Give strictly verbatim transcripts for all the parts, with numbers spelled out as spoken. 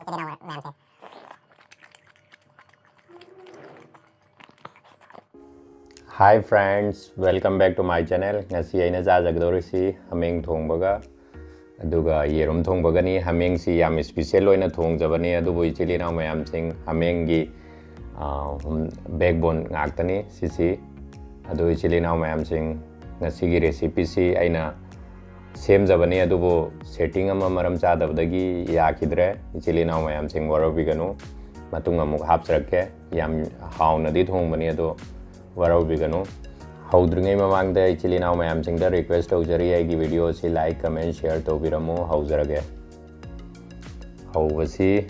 ꯏꯆꯤꯜ ꯏꯅꯥꯎ ꯃꯌꯥꯝꯁꯦ꯫ Hi friends, welcome back to my channel. ꯉꯁꯤ ꯑꯩꯅ ꯆꯥꯖꯒꯗꯧꯔꯤꯁꯤ ꯍꯥꯃꯦꯡ ꯊꯣꯡꯕꯒ ꯑꯗꯨꯒ ꯌꯦꯔꯨꯝ ꯊꯣꯡꯕꯒꯅꯤ꯫ ꯍꯥꯃꯦꯡꯁꯤ ꯌꯥꯝ special ꯑꯣꯏꯅ ꯊꯣꯡꯖꯕꯅꯤ, ꯑꯗꯨꯕꯨ ꯏꯆꯤꯜ ꯏꯅꯥꯎ ꯃꯌꯥꯝꯁꯤꯡ, ꯍꯥꯃꯦꯡꯒꯤ, ꯑ, ꯍꯨꯝ, backbone ꯉꯥꯛꯇꯅꯤ ꯁꯤꯁꯤ꯫ ꯑꯗꯨ ꯏꯆꯤꯜ ꯏꯅꯥꯎ ꯃꯌꯥꯝꯁꯤꯡ, ꯉꯁꯤꯒꯤ recipeꯁꯤ ꯑꯩꯅ ꯁꯦꯝꯖꯕꯅꯤ, ꯑꯗꯨꯕꯨ setting ꯑꯃ ꯃꯔꯝ ꯆꯥꯗꯕꯗꯒꯤ ꯌꯥꯈꯤꯗ꯭ꯔꯦ꯫ ꯏꯆꯤꯜ ꯏꯅꯥꯎ ꯃꯌꯥꯝꯁꯤꯡ ꯋꯥꯔꯧꯕꯤꯒꯅꯨ, ꯃꯇꯨꯡ ꯑꯃꯨꯛ ꯍꯥꯞꯆꯔꯛꯀꯦ꯫ ꯌꯥꯝ ꯍꯥꯎꯅꯗꯤ ꯊꯣꯡꯕꯅꯤ, ꯑꯗꯣ ꯋꯥꯔꯧꯕꯤꯒꯅꯨ꯫ ꯍꯧꯗ꯭ꯔꯤꯉꯩ ꯃꯃꯥꯡꯗ ꯏꯆꯤꯜ ꯏꯅꯥꯎ ꯃꯌꯥꯝꯁꯤꯡꯗ request ꯇꯧꯖꯔꯤ, ꯑꯩꯒꯤ video ꯑꯁꯤ like, comment, share ꯇꯧꯕꯤꯔꯝꯃꯨ꯫ ꯍꯧꯖꯔꯒꯦ꯫ ꯍꯧꯕꯁꯤ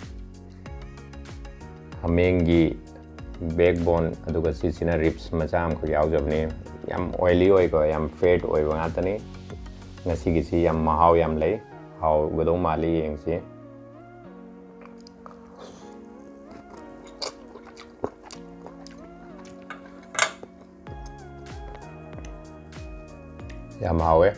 ꯍꯥꯃꯦꯡꯒꯤ backbone, ꯑꯗꯨꯒ ꯁꯤꯁꯤꯅ ribs ꯃꯆꯥ ꯑꯃꯈꯛ ꯌꯥꯎꯖꯕꯅꯤ꯫ ꯌꯥꯝ oily ꯑꯣꯏꯕ, ꯌꯥꯝ fat ꯑꯣꯏꯕ ꯉꯥꯛꯇꯅꯤ꯫ ꯉꯁꯤꯒꯤꯁꯤ ꯌꯥꯝ ꯃꯍꯥꯎ ꯌꯥꯝ ꯂꯩ, ꯍꯥꯎꯒꯗꯧ ꯃꯥꯜꯂꯤ, ꯌꯦꯡꯁꯤ꯫ ꯌꯥꯝ ꯍꯥꯎꯋꯦ꯫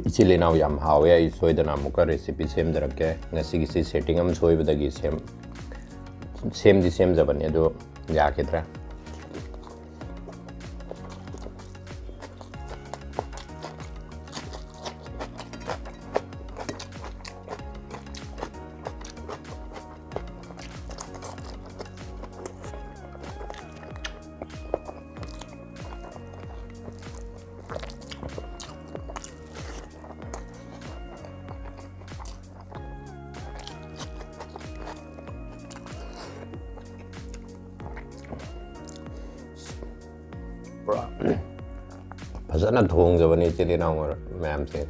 ꯏꯆꯤꯜ ꯏꯅꯥꯎ ꯌꯥꯝ ꯍꯥꯎꯋꯦ꯫ ꯑꯩ ꯁꯣꯏꯗꯅ ꯑꯃꯨꯛꯀ recipe ꯁꯦꯝꯖꯔꯛꯀꯦ꯫ ꯉꯁꯤꯒꯤꯁꯤ setting ꯑꯃ ꯁꯣꯏꯕꯗꯒꯤ ꯁꯦꯝ ꯁꯦꯝꯗꯤ ꯁꯦꯝꯖꯕꯅꯤ, ꯑꯗꯨ ꯌꯥꯈꯤꯗ꯭ꯔꯦ꯫ ꯄꯨꯔꯥ ꯐꯖꯅ ꯊꯣꯡꯖꯕꯅꯤ ꯏꯆꯤꯜ ꯏꯅꯥꯎ ꯃꯌꯥꯝꯁꯦ꯫